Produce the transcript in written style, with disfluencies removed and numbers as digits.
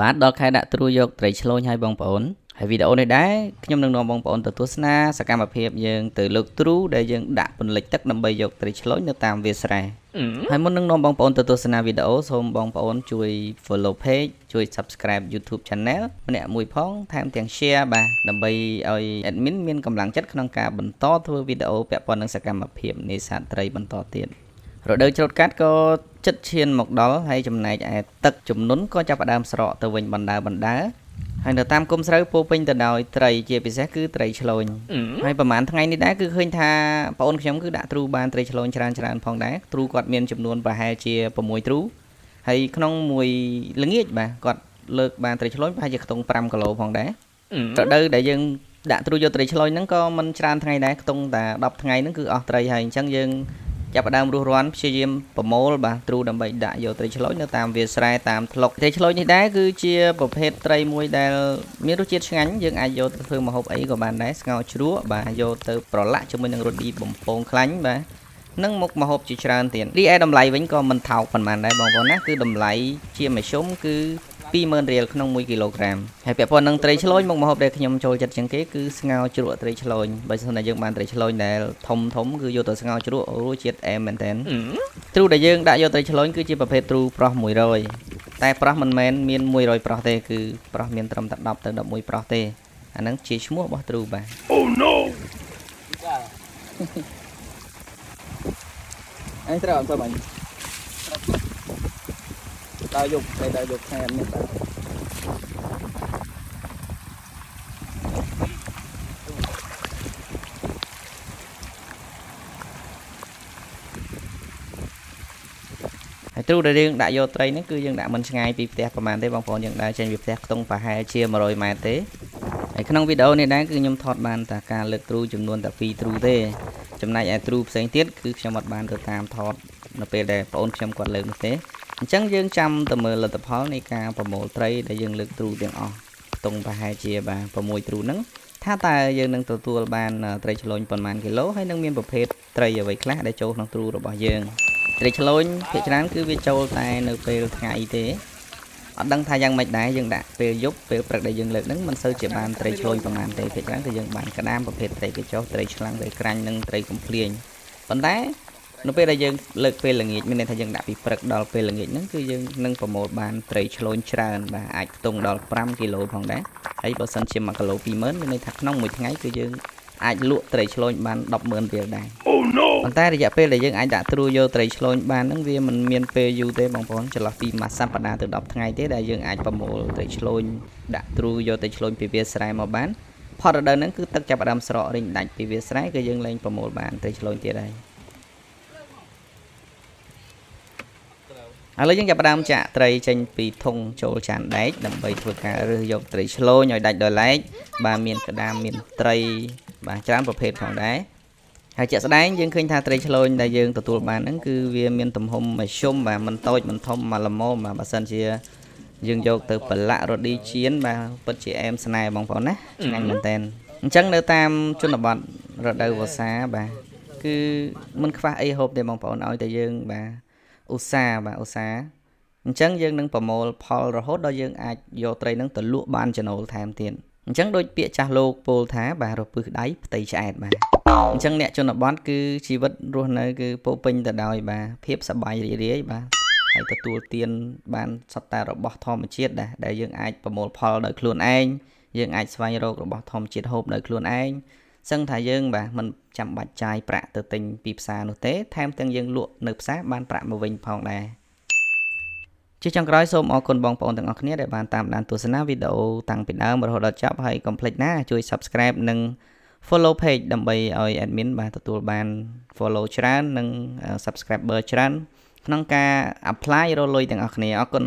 បាទដល់ខែដាក់ទ្រូយកត្រីឆ្លូញឲ្យបងប្អូនហើយវីដេអូនេះដែរខ្ញុំនឹងនាំបងប្អូនទៅទស្សនាសកម្មភាពយើងទៅលើកទ្រូដែលយើងដាក់ពន្លិចទឹកដើម្បីយកត្រីឆ្លូញនៅតាមវាលស្រែហើយមុននឹងនាំបងប្អូនទៅទស្សនាវីដេអូសូមបងប្អូនជួយ follow page ជួយ subscribe YouTube Channel ម្នាក់មួយផងថែមទាំង share បាទដើម្បីឲ្យ admin មានកម្លាំងចិត្តក្នុងការបន្តធ្វើវីដេអូពាក់ព័ន្ធនឹងសកម្មភាពនេសាទត្រីបន្តទៀតរដូវច្រូតកាត់ក៏ចិត្តឈានមកដល់ហើយចំណែកឯទឹកជំនន់ក៏ចាប់ផ្ដើមស្រកទៅវិញបណ្ដើបណ្ដើហើយនៅតាមគុំស្រូវពោពេញទៅដោយត្រីជាពិសេសគឺត្រីឆ្លូញហើយប្រហែលថ្ងៃនេះដែរគឺឃើញថាប្អូនខ្ញុំគឺដាក់ទ្រូបានត្រីឆ្លូញច្រើនច្រើនផងដែរទ្រូគាត់មានចំនួនប្រហែលជា6ទ្រូហើយក្នុងមួយល្ងាចបាទគាត់លើកបានត្រីឆ្លូញប្រហែលជាខ្ទង់5គីឡូផងដែររដូវដែលយើងដាក់ទ្រូយកត្រីឆ្លូញហ្នឹងក៏មិនច្រើនថ្ងៃដែរខ្ទង់តែ10ថ្ងៃហ្នឹងគឺអស់ត្រីហើយអញ្ចឹងយើងចាប់ផ្ដើមរស់រាន់ព្យាយាមប្រមូលបាទទ្រូដើម្បីដាក់យកត្រីឆ្លូញនៅតាមវាលស្រែតាមថ្លុកត្រីឆ្លូញនេះដែរគឺជាប្រភេទត្រីមួយដែលមានរសជាតិឆ្ងាញ់យើងអាចយកទៅធ្វើម្ហូបអីក៏បានដែរស្ងោរជ្រក់បាទយកទៅប្រឡាក់ជាមួយនឹងរឌីបំពងខ្លាញ់បាទនិងមុខម្ហូបជាច្រើនទៀតរីឯតម្លៃវិញក៏មិនថោកប៉ុន្មានដែរបងប្អូនណាគឺតម្លៃជាមធ្យមគឺ20000រៀលក្នុង1គីឡូក្រាមហើយពាក់ព័ន្ធនឹងត្រីឆ្លូញមុខម្ហូបដែលខ្ញុំចូលចិត្តជាងគេគឺស្ងោរជ្រក់ត្រីឆ្លូញបើសិនតែយើងបានត្រីឆ្លូញដែលធំធំគឺយកទៅស្ងោរជ្រក់រសជាតិអែមមែនទែនទ្រូដែលយើងដាក់យកត្រីឆ្លូញគឺជាប្រភេទទ្រូប្រោះ100តែប្រោះមិនមែនមាន100ប្រោះទេគឺប្រោះមានត្រឹមតែ10ទៅ11ប្រោះទេអាហ្នឹងជាឈ្មោះរបស់ទ្រូបាទ Oh no អញត្រូវអត់ទៅបាញ់ដើរយកតែដើរយកខែនេះបាទ ហើយទ្រូដែលយើងដាក់យកត្រីហ្នឹងគឺយើងដាក់មិនឆ្ងាយពីផ្ទះប្រហែលទេបងប្អូនយើងដើរចេញពីផ្ទះខ្ទង់ប្រហែលជា100ម៉ែត្រទេហើយក្នុងវីដេអូនេះដែរគឺខ្ញុំថតបានតែការលើកទ្រូចំនួនតែ2ទ្រូទេចំណែកឯទ្រូផ្សេងទៀតគឺខ្ញុំអត់បានទៅតាមថតនៅពេលដែលប្អូនខ្ញុំគាត់លើកនោះទេអញ្ចឹងយើងចាំទៅមើលលទ្ធផលនៃការប្រមូលត្រីដែលយើងលើកទ្រូទាំងអស់ខ្ទង់ប្រហែលជាបាទ6ទ្រូហ្នឹងថាតើយើងនឹងទទួលបានត្រីឆ្លូញប៉ុន្មានគីឡូហើយនឹងមានប្រភេទត្រីអ្វីខ្លះដែលចូលក្នុងទ្រូរបស់យើងត្រីឆ្លូញភាគច្រើនគឺវាចូលតែនៅពេលថ្ងៃទេអត់ដឹងថាយ៉ាងម៉េចដែរយើងដាក់ពេលយប់ពេលព្រឹកដែលយើងលើកហ្នឹងមិនសូវជាបានត្រីឆ្លូញប្រហែលទេភាគច្រើនគឺយើងបានក្តាមប្រភេទត្រីកញ្ចុះត្រីឆ្លាំងត្រីក្រាញ់និងត្រីកំភ្លៀងប៉ុន្តែនៅពេលដែលយើងលើកពេលល្ងាចមានន័យថាយើងដាក់ពីព្រឹកដល់ពេលល្ងាចហ្នឹងគឺយើងនឹងប្រមូលបានត្រីឆ្លូញច្រើនបាទអាចខ្ទង់ដល់5គីឡូផងដែរហើយបើសិនជា1គីឡូ20000មានន័យថាក្នុងមួយថ្ងៃគឺយើងអាចលក់ត្រីឆ្លូញបាន100,000រៀលដែរ Oh no ប៉ុន្តែរយៈពេលដែលយើងអាចដាក់ទ្រូយកត្រីឆ្លូញបានហ្នឹងវាមិនមានពេលយូរទេបងប្អូនចន្លោះពីមួយសប្តាហ៍ទៅ10ថ្ងៃទេដែលយើងអាចប្រមូលត្រីឆ្លូញដាក់ទ្រូយកត្រីឆ្លូញពីវាលស្រែមកបានផុតរដូវហ្នឹងគឺទឹកចាប់ផ្ដើមស្រករីងដាច់ពីវាលស្រែគឺយើងលែងប្រមូលបានត្រីឆ្លូញទៀតហើយឥឡូវយើងចាប់ផ្ដើមចាក់ត្រីចេញពីធុងចូលចានដែកដើម្បីធ្វើការរើសយកត្រីឆ្លូញឲ្យដាច់ដោយឡែកបាទមានក្តាមមានត្រីបាទច្រើនប្រភេទផងដែរហើយជាក់ស្ដែងយើងឃើញថាត្រីឆ្លូញដែលយើងទទួលបានហ្នឹងគឺវាមានទំហំមធ្យមបាទមិនតូចមិនធំមកល្មមបាទបើសិនជាយើងយកទៅប្រឡាក់រឌីចៀនបាទពិតជាអែមស្នេហ៍បងប្អូនណាឆ្ងាញ់មែនតើអញ្ចឹងនៅតាមជនបទរដូវវស្សាបាទគឺមិនខ្វះអីហូបទេបងប្អូនឲ្យតែយើងបាទឧស្សាហ៍បាទឧស្សាហ៍អញ្ចឹងយើងនឹងប្រមូលផលរហូតដល់យើងអាចយកត្រីហ្នឹងទៅលក់បានចំណូលថែមទៀតអញ្ចឹងដូចពាក្យចាស់លោកពោលថាបាទរពឹសដៃផ្ទៃឆ្អែតបាទអញ្ចឹងអ្នកជនបទគឺជីវិតរស់នៅគឺពោពេញទៅដោយបាទភាពសប្បាយរីករាយបាទហើយទទួលទានបានសុទ្ធតែរបស់ធម្មជាតិដែរដែលយើងអាចប្រមូលផលដោយខ្លួនឯងយើងអាចស្វែងរករបស់ធម្មជាតិហូបដោយខ្លួនឯងសឹងថាយើងបាទមិនចាំបាច់ចាយប្រាក់ទៅទិញពីផ្សារនោះទេថែមទាំងយើងលក់នៅផ្សារបានប្រាក់មកវិញផងដែរជាចុងក្រោយសូមអរគុណបងប្អូនទាំងអស់គ្នាដែលបានតាមដានទស្សនាវីដេអូតាំងពីដើមរហូតដល់ចប់ហើយកុំភ្លេចណាជួយ Subscribe និង Follow page ដើម្បីឲ្យ admin បាទទទួលបាន follow ច្រើននិង subscriber ច្រើនក្នុងការ apply រកលុយទាំងអស់គ្នាអរគុណ